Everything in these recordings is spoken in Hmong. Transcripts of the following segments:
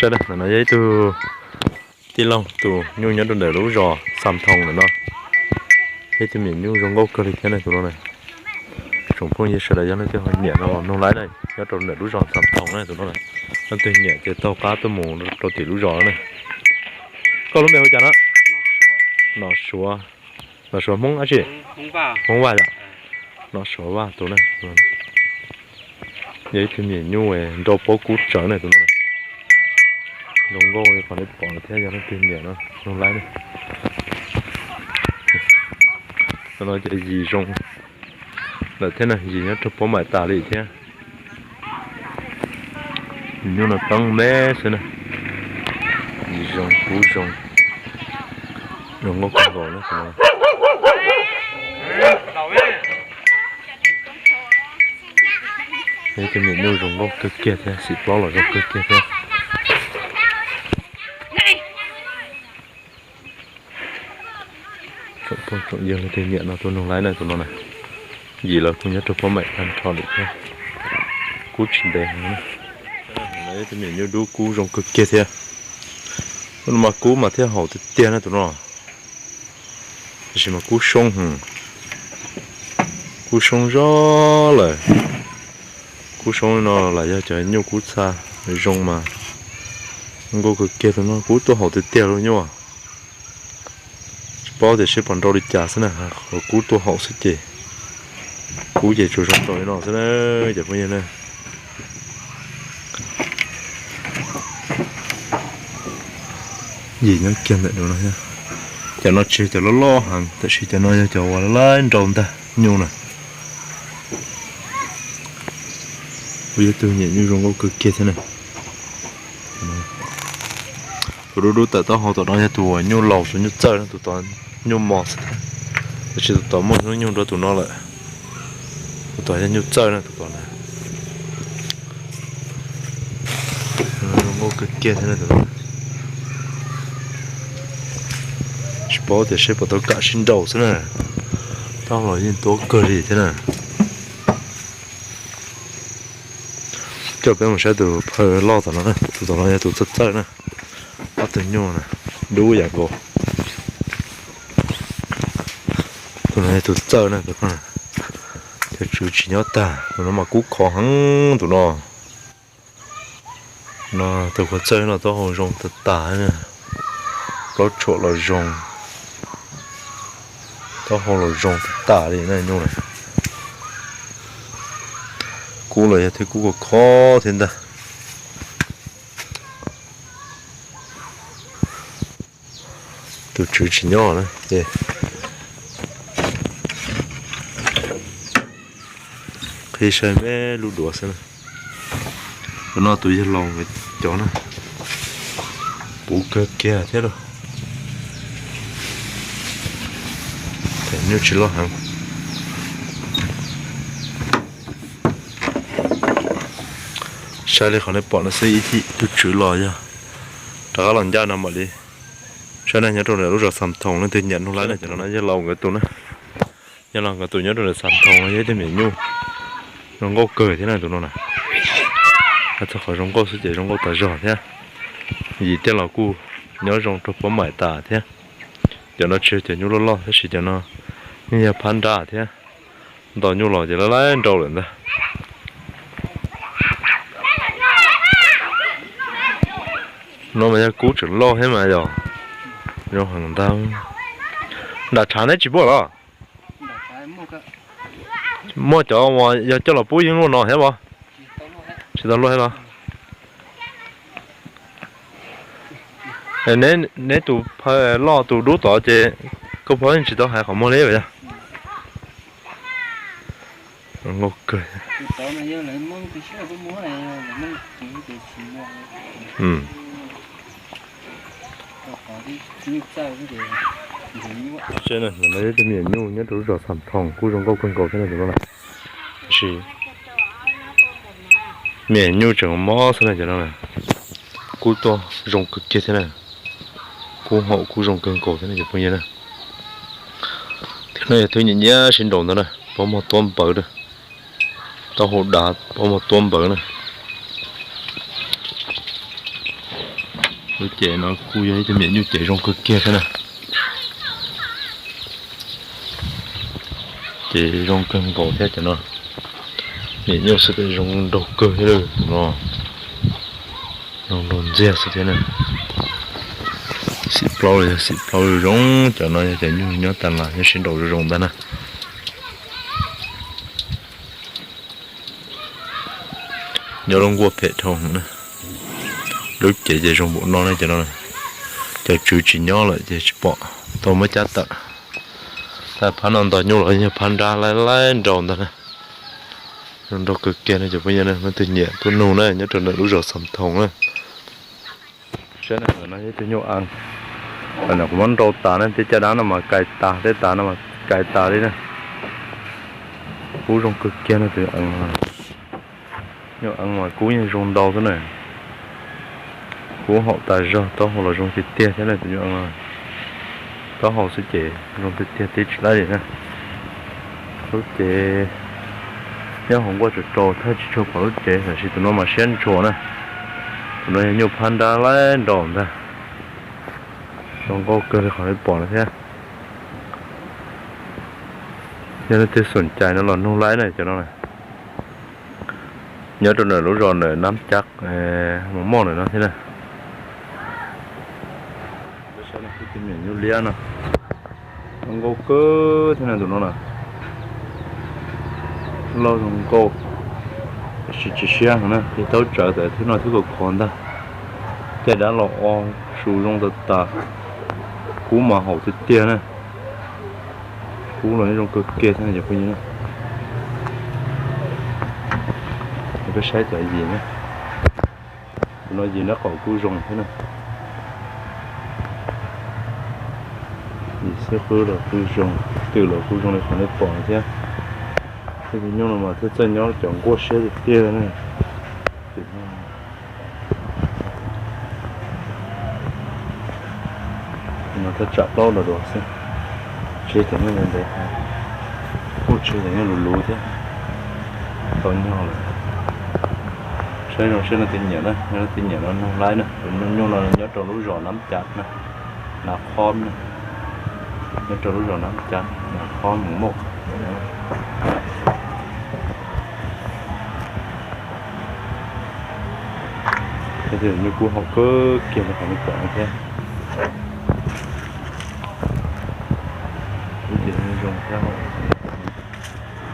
Ntawm no yog ib tug tij laug tus nyuj nyob rau ntawm lub zos Xam Thoos ntawm no. Yog ib tug me nyuam nyuj zoo nkauj kawg li thiab ne tus no na. Tsoom phooj ywg sawv daws yog leej twg ho nyiam no los nug laib na, nyob rau ntawm lub zos Xam Thoos na tus no na. Leej twg nyiam ces taug qab tuaj mus rau tim lub zos na. Koj lub npe hu cas na? Nom Suav. Nom Suav Hmoob dab tsi? Hmoob Vaj yom. Nom Suav Vaj tus na. Yog ib tug me nyuam nyuj nrau pob kub tsawv na tus no na. Zoo nkauj li qhov nej pom no thiab, yog leej twg nyiam no nug laib na. Tus no ces yim zoo lawm thiab na, yim nyob rau pob maim tas li thiab. Nyuj no teeb me xwb na. Yim zoo kub zoo, zoo nkauj kawg nkaus na. Ib tug me nyuam nyuj zoo nkauj kawg kiag thiab, xim plaub los zoo kawg kiag thiab. Tsoom phooj tsoom ywg leej twg nyiam no tuaj nug laib na tus no na. Yim los kuj nyob rau pob maim tag nrho lawm thiab, kub tsis ntev heev na. Ib tug me nyuam nyuj dub kub zoo kawg kiag thiab. Tus no mas kub mas thiaj haum tiag tiag na tus no. Tiam sis mas kub soob heev, kub soob zog lawm. Kub soob no los yog cov nyuj kub txha zoo mas nkauj kawg kiag. Tus no kub tuaj haum tiag tiag lauj nyuj. Tsis paub tias seb puas nrau li cas xwb na, qhov kub tuaj haum xwb ces kub ces tsuas zoo tau li no xwb na cov phooj ywg na. Yim nyob kiag ntawm no, cov no tsis yog cov loj loj heev, tab sis cov no yog cov uas laib nrau ntag nyuj na. Kuj yog tug nyuam nyuj zoo nkauj kawg kiag thiab na. Tus dub dub tawm taub hau tom no yog tus nyuj laus, tus nyuj txawj na, tus tod nyuj mos xwb thiab. Tab sis tus tod muaj hnub nyoog dua tus no lawm. Tus tod yog nyuj txawj na, tus tod na. Zoo nkauj kawg kiag thiab na tus no. Tsis paub tias seb puas tau kam sib nrau xwb na. Taub hau los yeej tuab kawg li thiab na. Coj peb mus saib tus phaw loj tom no na, tus tom no yog tus txawj txawj na. Ob tug nyuj na, dub yam nkaus. Tus no yog tus txawj na, tus no. Tus tswv tsis nyob tag, tus no mas kub khov heev tus no. No tus khuav txawj no taub hau zoo tas tas, plaub tshuam los zoo, taub hau los zoo tas tas li na nyuj na. Kub los yog thiab kub khov khov thiab ntag. Tus tswv tsis nyob na ces qhib saib me lub duav xwb na. Tus no tus yawg laus nkawd cov na, puv kawg kiag thiab lauj. Nyuj tsis loj heev. Saib li qhov nej pom no xwb ib thim tus tswv los yog rov qab los ncaj no mam li. Saib na, nyob rau ntawm lub zos Xam Thoos, leej twg nyiam nug laib no ces no yawg laus nkawd tus na. Yawg laus nkawd tus nyob rau ntawm Xam Thoos no yog ib tug me nyuj zoo nkauj kawg thiab na tus no na. Hais txog qhov zoo nkauj xwb ces zoo nkauj tas zog thiab. Yim tej los kuj nyob zoo rau pob maim tas thiab. Cov no tsis yog cov nyuj loj loj tab sis cov no yeej yog phab nrab thiab. Ntaus nyuj los ces laib laib nrau lawm ntag. No mas yog kub tseem loj thiab mas yog zoo heev ntag. Nram tshav neb tsis muaj los? Muaj cov uas yog coj los pub yeej luaj no thiab as? Tsis tau luaj thiab los? Neb tus phaw loj tus dub tod ces koj phaw yeej tsis tau hais qhov muag li yog? Tus me nyuj nyob rau lub zos Xam Thoos kuj zoo nkauj kawg nkaus thiab na tus no na. Tab sis me nyuj tseem mob xwb na cov no na. Kub tuaj zoo kawg kiag thiab na. Kub haum kub zoo kawg nkaus thiab na cov phooj ywg na. Thiab no yog tus nyiam nyiam sib nraus ntawd na, pob muag tuab npawv na. Taub hau dav pob muag tuab npawv na. Lub cev no kuj yog ib tug me nyuam nyuj cev zoo kawg kiag thiab na. Ces zoo kawg nkaus thiab cov no. Me nyuam nyuj xwb tes zoo nraug kawg thiab lawm no. Zoo nraug ntxiag xwb thiab na. Xim plaub los yog xim plaub zoo zoo, cov no yog cov nyuj nyob tas las nyob sib nraus zoo zoo ntag na. Nyob lub nkuaj phem dhau na. Lub cev ces zoo npaum no ne cov no. Cov tswv tsis nyob lawm ces tsis pom tau muab cab tawm. Tab phab no ntog nyuj los yog phab nrab laib laib nraus ntag na. Zoo nraug kawg kiag no cov phooj ywg na, leej twg nyiam tuaj nug na, nyob rau ntawm lub zos Xam Thoos na. Saib na, no yog ib tug nyuj ees. Kuv muab nrau tas ne, tej caj dab no mas kais tas, tej tas no mas kais tas li na. Kub zoo kawg kiag no tus nyuj ees. Nyuj ees mas kub yeej zoo ntau xwb na. Kub haum tas zog, taub hau los zoo tiag tiag thiab na tus nyuj ees. Taub hau xwb ces zoo tiag tiag tib tsis laib li na. Lub cev nyob hauv nkuaj tsaus tsaus, thaij tsis tshua pom lub cev, tab sis tus no mas siab ntshua na. Tus no yog nyuj phab nrab laib nraus ntag. Zoo nkauj kawg li qhov nej pom no thiab. Yog leej twg xoom cai no los nug laib na cov no. Nyob rau ntawm lub zos ntawm Nab Cav, Mos Moj ntawm no thiab na. Tus me nyuj liab no, zoo nkauj kawg thiab na tus no na. Loj zoo nkauj, tab sis tsis siab heev na, ces taub tsawv tas thwb no thwb khov khov ntag. Caj dab los o, su zoo tas tas, kub mas haum tiag tiag na. Kub los zoo kawg kiag thiab cov phooj ywg na. Peb saib cov yim na. Tus no yim nraub qaum kuj zoo thiab na. Yim xwb qwb los kuj zoo, twm los kuj zoo li qhov nej pom no thiab. Tej tus nyuj no mas thiaj txawj nyob cov nkuaj siab tiag tiag na. Tus no thaj tsam plaub dos dos xwb. Tseb cov nyuj ntev ntev, kuj tseb cov nyuj luv luv thiab. Tau nyuj lawm. Saib zoo saib leej twg nyiam na, leej twg nyiam no nug laib na. Tus nyuj nyuj no nyob rau lub zos Nab Cav na, Nav Khob na. Nyob rau lub zos Nab Cav, Nav Khob Mus Moj. Tej nyuj kub haum kawg kiag li qhov nej pom no thiab. Ib ce zoo thiab,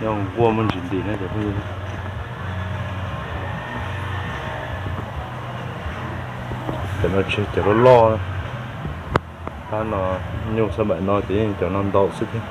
nyob nkuaj muaj ntsis ntim na cov phooj ywg. Cov no tseg cov loj loj, tab no nyuj xab npaim no ces yeej cov no ntau xwb thiab.